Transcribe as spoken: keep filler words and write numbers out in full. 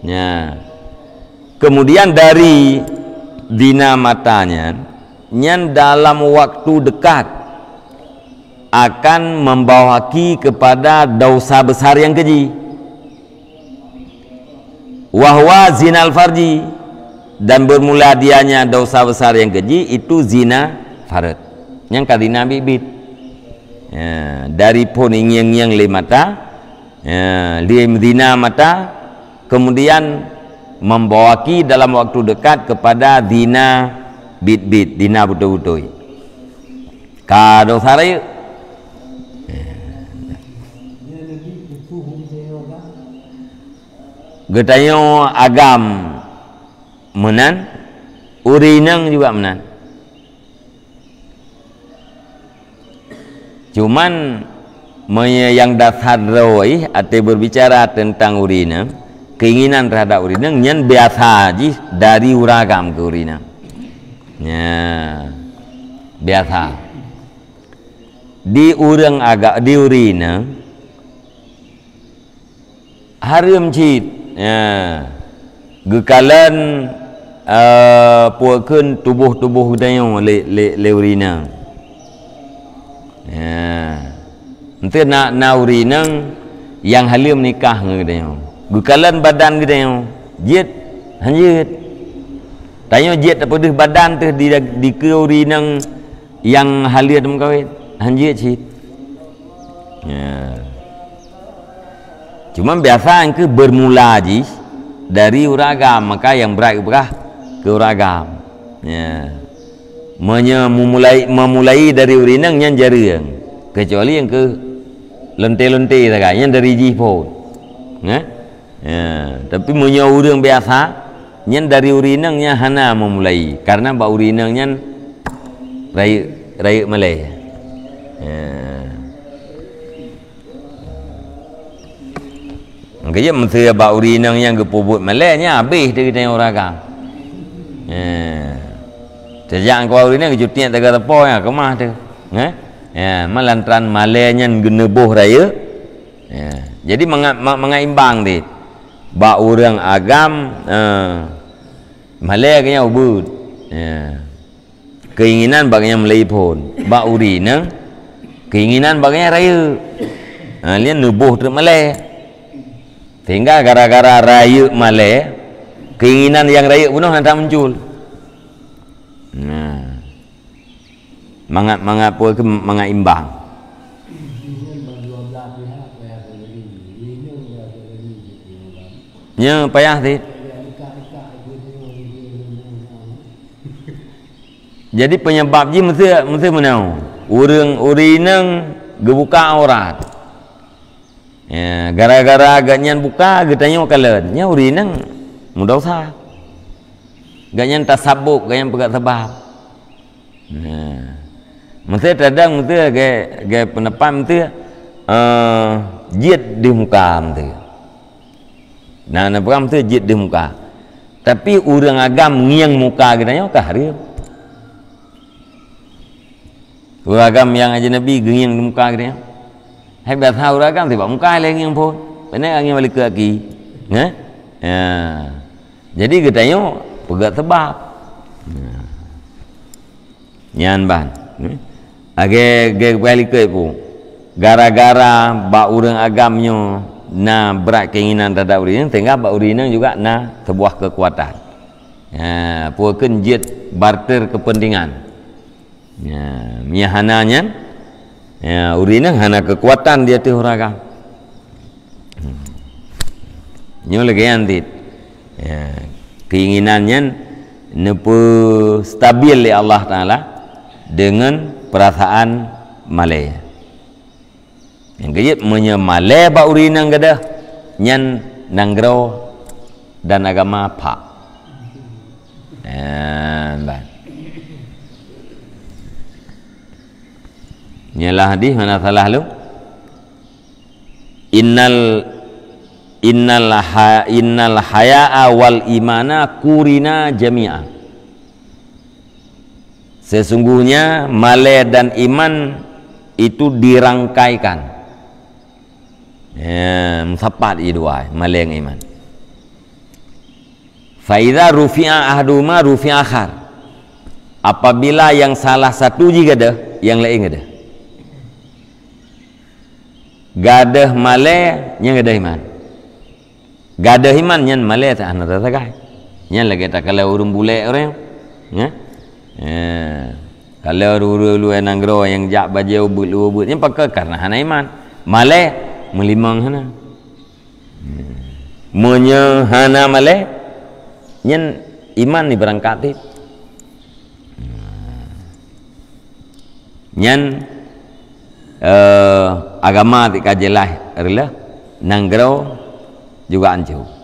Ya. Kemudian dari zina mata nyan, nyan dalam waktu dekat akan membawaki kepada dosa besar yang keji. Wahwa zinal farji, dan bermula dianya dosa besar yang keji itu zina farj. Nyang ka zina bit-bit. Ya, dari phon ingieng-ingieng lé mata, ya, lé zina mata, kemudian membawaki dalam waktu dekat kepada zina bit-bit, zina beutôi-beutôi. Ka dosa rayeuk. Geutanyoe agam meunan, ureueng inong juga meunan. Cuman, meunyoe nyang dasar droe ateueh berbicara teuntang ureueng inong, keinginan terhadap ureueng inong nyan biasa jih dari ureueng agam keu ureueng inong. Nya, biasa. Di ureueng aga-, di ureueng inong, hareuem cit. Ya. Geukalon, eh, peue kheun tuboh-tuboh geutanyoe lé, lé, lé ureueng inong. Ya. Enteuk na, na ureueng inong nyang haleue meunikah ngon geutanyoe. Geukalon badan geutanyoe. Jeuet, han jeuet. Tanyoe jeuet tapeudeuh badan teuh di, dikeue ureueng inong nyang haleue teumeukawen, han jeuet cit. Ya. Cuma biasa nyang keuh bermula jih dari ureueng agam, maka nyang brat geupeugah keu ureueng agam. Ya. Meunyoe memulai, memulai dari ureueng inong nyan jareueng, kecuali nyang keuh lonte-lonte sagai, nyan dari jih phon. Ya. Ya, tapi meunyoe ureueng biasa, nyan dari ureueng inong nyan hana memulai, karena bak ureueng inong nyan rayeuk, rayeuk malèe. Ya. Maka jeuet meuseu bak ureueng inong nyan geupeubuet malèe, nyan habéh teuh geutanyoe ureueng agam. Ya. Tajak keu ureueng inong geucutiek taga teupô nyan keumah teuh. Ya. Ya, ma lantaran malèe nyan geuneuboh rayeuk. Ya. Jadi mangat, ma-, mangat imbang dit. Bak ureueng agam, eh, malèe geuh nyan ubit. Ya. Keinginan bak geuh nyan meulai phon. Bak ureueng inong, keinginan bak geuh nyan rayeuk. Ha, nyan neuboh treuk malèe. Sehingga gara-gara rayeuk malèe, keinginan nyang rayeuk bunoe hana muncul. Nah. Mangat, mangat peue keuh, mangat imbang. Nyoe payah cit. Jadi penyebab jih meuseu, meuseu meunoe. Ureueng, ureueng inong geubuka aurat. Ya, gara-gara gobnyan buka, geutanyoe kalon. Nyan ureueng inong meudosa. Gobnyan tasabab, gobnyan peugah sabab. Nah. Meuseu tadong meuseu ge, ge pendapat meuseu, eh, jeuet deuh muka meuseu. Nah, na peugah meuseu jeuet deuh muka. Tapi ureueng agam ngieng muka geutanyoe ka hareuem. Ureueng agam nyang ajinabi geungieng di muka geutanyoe. Hai biasa ureueng agam sibak muka lé ngieng phon. Pane ngieng bak likot aki. Nggak? Ya. Jadi geutanyoe peugah sabab. Ya. Nyan ban. Lagèe, lagèe bak likot pun. Gara-gara bak ureueng agam nyoe na brat keinginan terhadap ureueng inong, sehingga bak ureueng inong juga na sebuah kekuatan. Ya, peue kheun jeuet barter kepentingan. Ya, meunyo hana nyan, ya, ureueng inong hana kekuatan di ateueh ureueng agam. Hmm. Nyoe lagèe nyan cit. Ya, keinginan nyan neupeustabil lé Allah Taala deungon peurasaan malèe. Nyang keujeuet, meunyoe malèe bak ureueng inong gadôh, nyan nanggroe dan agama phak. Nyan ban. Nyoe lah hadih, hana salah lom. Innal, innal ha-, innal haya'a wal imana qurina jami'a. Sesungguhnya malèe dan iman itu dirangkaikan. Ya, meusapat jih dua, malèe ngon iman. Fa idza rufi'a ahaduhuma rufi'a akhar. Apabila yang salah satu jih gadôh, yang laén gadôh. Gadôh malée, nyan gadôh iman. Gadôh iman nyan malée tak hana tasagai. Nyan lagée takalon ureuëng bulek ureuëng. Ya. Ya. Kalau ureuëng luwa nanggroe nyang jak bajée ubit, luwa ubit, nyan pakon karena hana iman. Malée, meulimong hana. Meunyoe hana malée, nyan iman ni beurangkat cit. Nyan, eh, agama ti ka jeulaih reuloh, nanggroe juga anco.